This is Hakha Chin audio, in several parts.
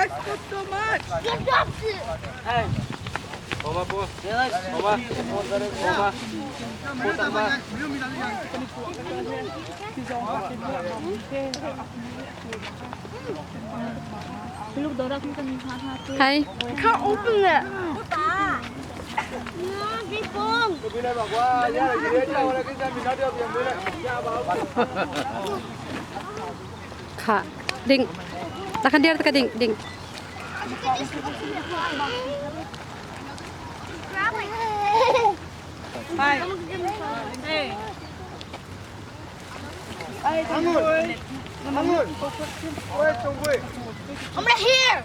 I spoke so much. Hi. I can't open it. Kha. Ding. Takkan dir taka ding ding. I'm right here.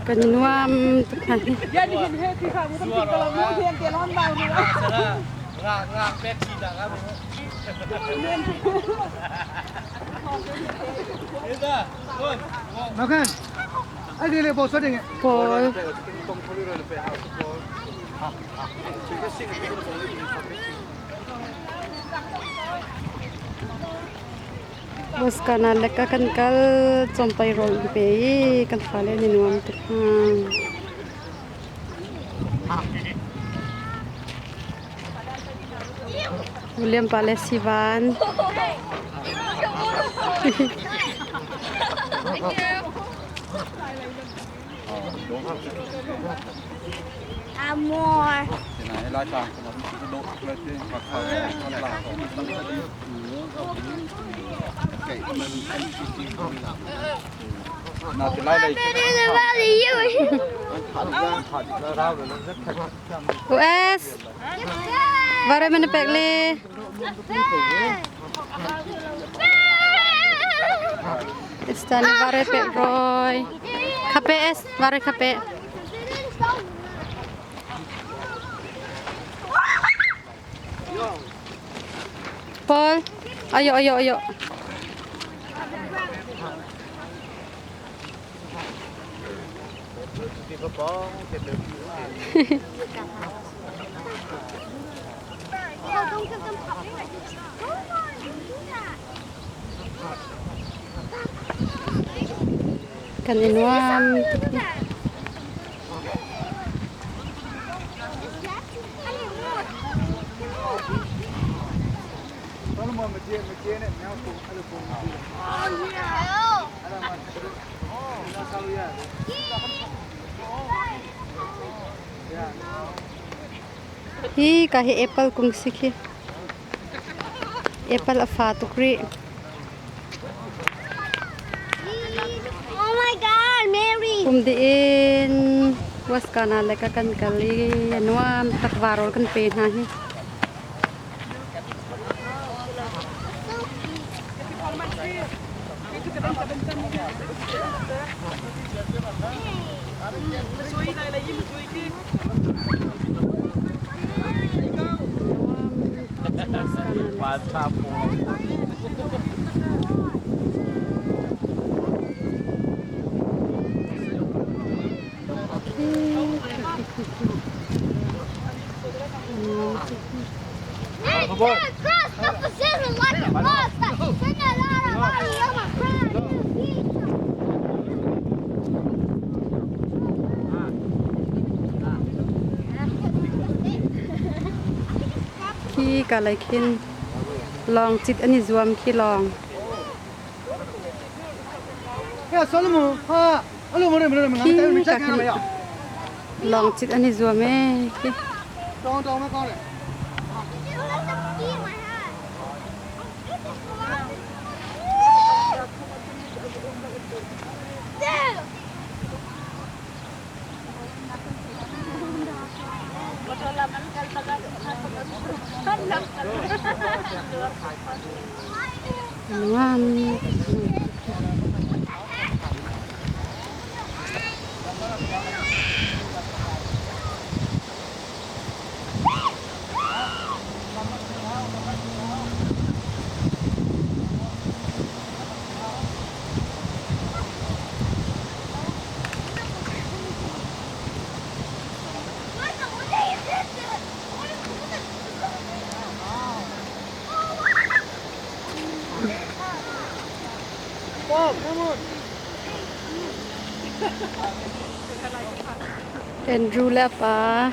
Kan i nuam tuk hna hi. Paul. Waskana le ka kan kal cawmpai rawl an pe i kan fale an i nuam tuk hna. William pa le Sivan. Amor. US. Vare mana pek le. Istani vare pek Roy. Kape es vare kape. Paul, ayo ayo ayo. Kan i nuam tuk hi. Hi ka hi apple kung si khi. Apple a fa tuk rih. Oh my God, Mary! Um diin waskana le ka kan kal i a nuam takvarol kan pe hna hi. Khi ka lei khin lawng cit an i zuam khi lawng. Khi ka khin lawng cit an i zuam ee khi. Nuam. Andrew le a pa.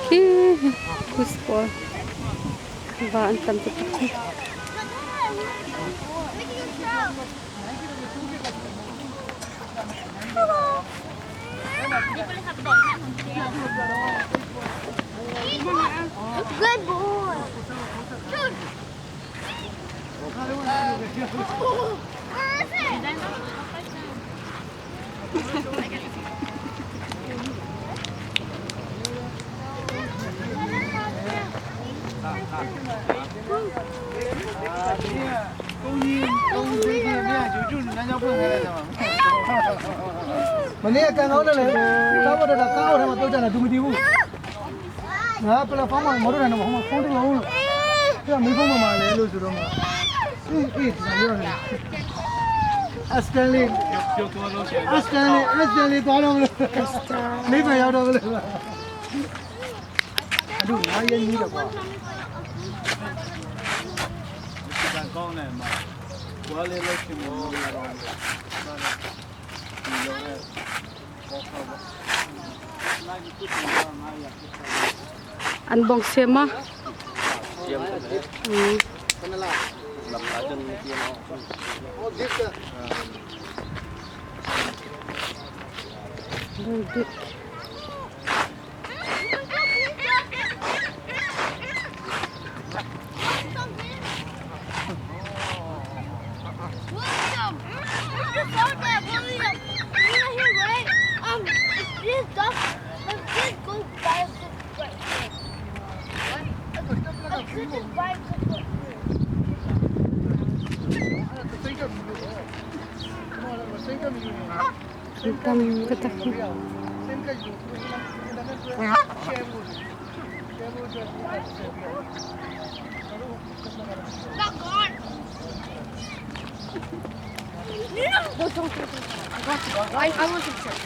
Khi kus pawl va an tam tuk khi. Good boy. မနေ့ကကန်ကောင်းတယ်လေကားပေါ်တက်တာကားအောက်ထဲမှာပြုတ်ကြတာသူမတည်ဘူးငါပလက်ဖောင်းမှာမော်တော်တယ်နော်ဟိုမှာဖုန်းတစ်လုံးလို့ပြမေးဖုန်းမှာလဲလို့ဆိုတော့မှအေးအေးဒါပြောနေအစတန်လီ ပြုတ်သွားလို့ရှိရင် အစတန်လီအစတန်လီသွားတော့မလို့လေးပဲရောက်တော့မလို့အတို့ငါရဲ့နီးတော့ကွာ ကံကောင်းတယ်မှာဘွားလေးလိုက်ချင်လို့ရတော့ဒီလိုနဲ့ဘောခေါ်ပါနိုင်ကုတူငါရ An bong siam ma. လမ်လာကျန်တီနော ဟောဒီက Big. William, you saw that, William. You know here, right? If this duck, if this go buy a good right there. What? If this just buy a good right there. စိတ်ကမြူလို့ဟောစိတ်ကမြူ An tam ka tak. စိတ်ကယူအင်တာနက်ရှယ်ဖို့ရှယ်ဖို့အတွက်ရှယ်ပြီး Not gone. No, don't, don't, don't. I got you. I wasn't sure.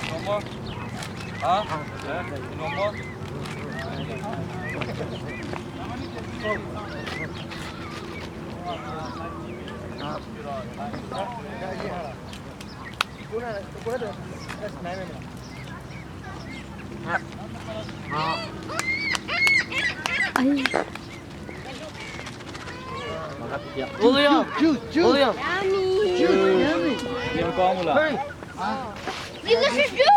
နော်မောဟာနော်မော ကိုနာကိုနာတော့နိုင်မယ်မလား Ay. William ကျူကျူ William ကျူယမ်းမီ ရေမကောင်းဘူးလား You this is you.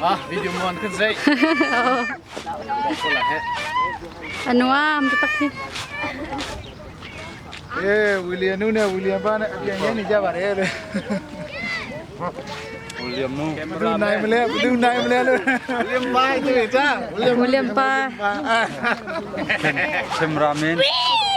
ဟာဗီဒီယိုမွန်ခဇိခေါ်လာဟဲ့ Ano ah, tatak ni. အေးဝီလီယံနုနဲ့ဝီလီယံပါနဲ့အပြန်ရင်းနေကြပါတယ်လို့ ဝီလီယမ်နု ဘယ်သူနိုင်မလဲဘယ်သူနိုင်မလဲလို့ဝီလီယံပါတွေ့ကြ William pa. ကင်မရာမန် Whee!